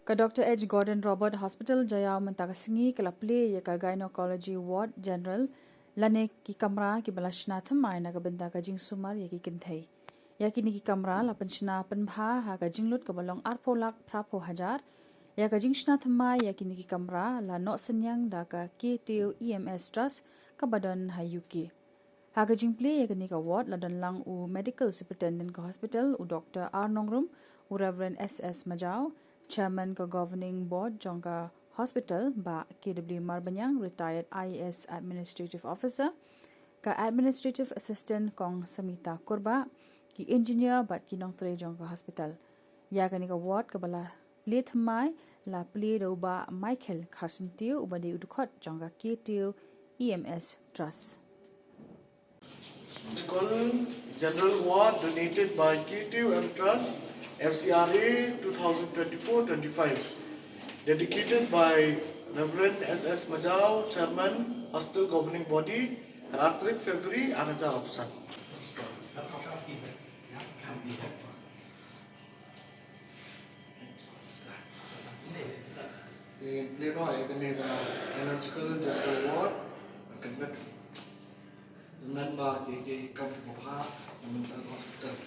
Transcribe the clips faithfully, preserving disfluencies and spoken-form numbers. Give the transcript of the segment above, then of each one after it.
Ka Doctor H Gordon Roberts Hospital Jaiaw mynta ka sngi ka la plie ïa ka Gynecology Ward General lane ki kamra kiba la shna thymmai na ka bynta ka jingsumar ïa ki kynthei. Ïa kine ki kamra la pynshna pynbha ha ka jinglut kaba long arphew lak phraphew hajar. Ïa ka jingshna thymmai ïa kine ki kamra la noh synñiang da ka K T U E M S Trust kaba don ha U K. Ha ka jingplie ïa kane ka ward la don lang u Medical Superintendent ka hospital, u Doctor R Nongrum, u Reverend S S Majaw, Chairman ka Governing Board jong ka hospital, Bah K W Marbaniang, Retired I A S Administrative Officer, ka Administrative Assistant Kong Samita Kurbah, ki engineer bad ki nongtrei jong ka hospital. Ïa kane ka ward kaba la plie thymmai la plie da u Bah Michael Kharsyntiew uba dei u dkhot jong ka K T U E M S Trust. Surgical General Ward donated by K T U M Trust, F C R A two thousand twenty-four twenty-five. Dedicated by Reverend S S Majaw, Chairman, Hospital Governing Body, ar tarik February ar hajar arphew san. Te ngin plie noh ïa kane ka Gynecological General Ward, kynmaw, kynmaw ba ki, ki kam kiba bha na mynta ka hospital.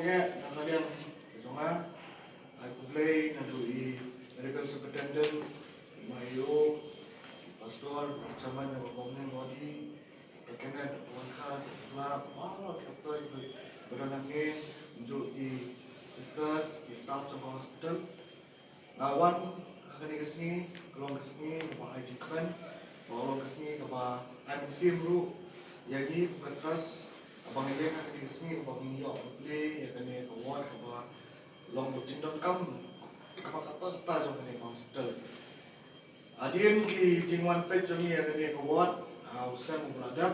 Ïa, na ka liang ka jong nga, ai khublei naduh i Medical Superintendent, i Mayor, i Pastor, Chairman jong ka Governing Body, ka Kenneth, ka Wankha, ka Kla, baroh ki doctor, ki ba don hangne, kumjuh ki sisters, ki staff jong ka hospital. Nga wan ha kane ka sngi, ka long ka sngi kaba ai jingkmen, ka long ka sngi kaba ai mynsiem ruh ïa ngi kum ka trust, kaba ngi ïeng ha kane ka sngi kaba ngi ïoh ban plie ïa kane ka ward kaba long ka jingdonkam kaba katta katta jong kane ka hospital. Hadien ki jingwan peit jong ngi ïa kane ka ward, ha u snem uba la dep,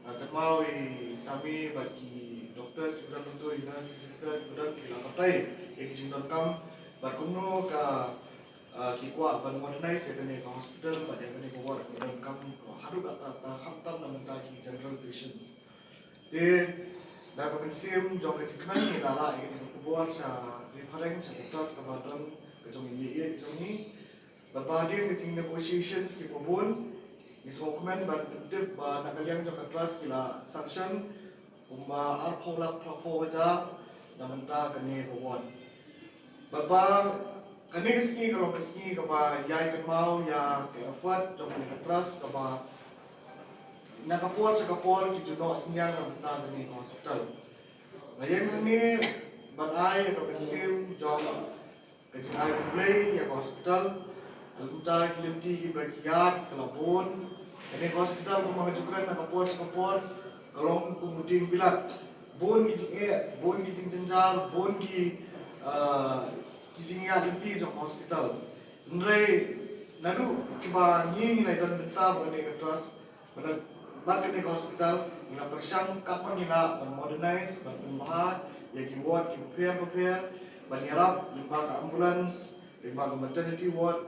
nga kynmaw i Sami bad ki doctors kiba don hangto, i nurse, i sister kiba don, ki la batai ïa ki jingdonkam bad kumno ka, ah, ki kwah ban modernize ïa kane ka hospital bad ïa kane ka ward, kiba donkam haduh katta katta, khamtam na bynta ki general patients. Te da ka mynsiem jong ka jingkmen ngi la lah ïa kane ka khubor sha ri phareng, sha ka trust kaba don ka jong i mei ïeit jong ngi. Bad ba hadien ka jing negotiations kiba bun, ngi sngewkmen ban pyntip ba na ka liang jong ka trust ki la sanction kumba arphew lak phraphew hajar na bynta kane ka ward. Bad ba kane ka sngi ka long ka sngi kaba ïai kynmaw ïa ka effort jong kane ka trust kaba na ka por sha ka por ki ju noh synñiang na bynta kane ka hospital. Nga ïeng hangne ban ai ïa ka mynsiem jong ka jingai khublei ïa ka hospital. Na bynta ki lynti kiba ki ïaid ka la bun. Kane ka hospital kumba nga ju kren na ka por sha ka por ka long kum u dieng bilat. Bun ki jingeh, bun ki jingjynjar, bun ki, ah, jingïaid lynti jong ka hospital. Hynrei naduh kiba ngi ngi la don bynta bad kane ka trust, bad, bad kane ka hospital, ngi la pyrshang katba ngi lah ban modernize, ban pynbha ïa ki ward kiba pher bapher, ban ïarap lyngba ka ambulance, lyngba ka maternity ward,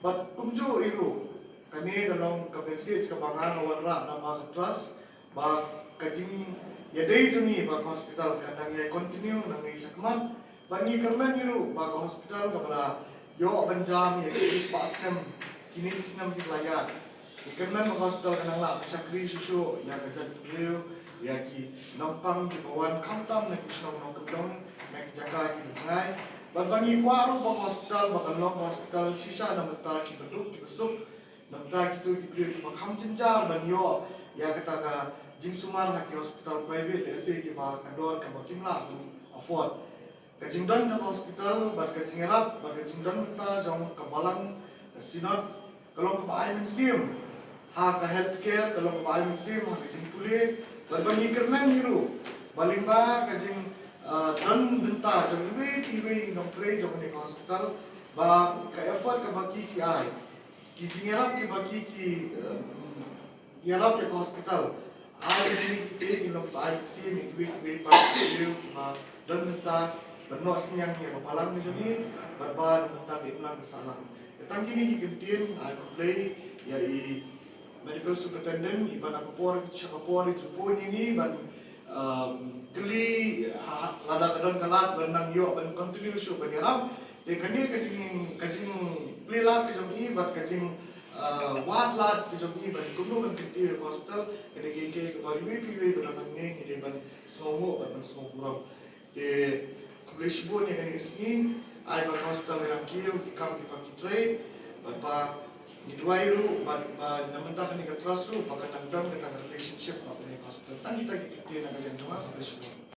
bad kumjuh ruh kane ka long ka message kaba nga nga wanrah na ka trust, ba ka jingïadei jong ngi bad ka hospital kan nang ïa continue nangne shakhmat. Ba ngi kyrmen ruh ba ka hospital kaba la ïoh ban jam ïa ki spah snem, kine ki snem kiba la ïaid. Ngi kyrmen ba ka hospital kan nang lah ban shakri shuh shuh ïa ka jaitbynriew, ïa ki nongpang kiba wan khamtam na ki shnong nongkyndong, na ki jaka kiba jngai. Bad ba ngi kwah ruh ba ka hospital ba kan long ka hospital shisha na bynta kiba duk kiba suk, na bynta kito ki briew kiba kham jynjar ban ïoh ïa kata ka jingsumar ha ki hospital private, lehse kiba ka dor kaba kim lah ban afford. Ka jingdon ka hospital bad ka jingïarap bad ka jingdon bynta jong ka balang, ka synod, ka long kaba ai mynsiem ha ka healthcare, ka long kaba ai mynsiem ha ka jingpule. Bad ba ngi kyrmen hi ruh ba lyngba ka jing, uh, don bynta jong iwei pa iwei i nongtrei jong kane ka hospital, ba ka effort kaba ki ki ai, ki jingïarap kiba ki ki, um, ïarap ïa ka hospital. Ai ïa kine kiei kiei ki long ba ai mynsiem ïa kiwei kiwei pat ki briew kiba don bynta ban noh synñiang ïa ka balang ka jong ngi, bad ba don bynta ka imlang ka sahlang. Ïa tang kine ki kyntien, ai khublei ïa i medical superintendent iba na ka por sha ka por i ju phone ïa ngi ban, um, kylli ha, ha, lada ka don ka lad ban nang ïoh ban continue shuh ban ïarap. Te kane ka jing, ka jingplie lad ka jong i bad ka jing, uh, wad lad ka jong i ban kumno ban kyntiew ïa ka hospital, ka dei kaei kaei kaba iwei pa iwei ba don hangne ngi dei ban sngewnguh bad ban sngew burom. Te khublei shibun ïa kane ka sngi, ai ba ka hospital ka nang kiew ki kam kiba ki trei, bad ba ngi duwai ruh bad ba na bynta kane ka trust ruh ba kan nang don kata ka relationship bad kane ka hospital. Tang kita ki kyntien na ka liang jong nga, khublei shibun.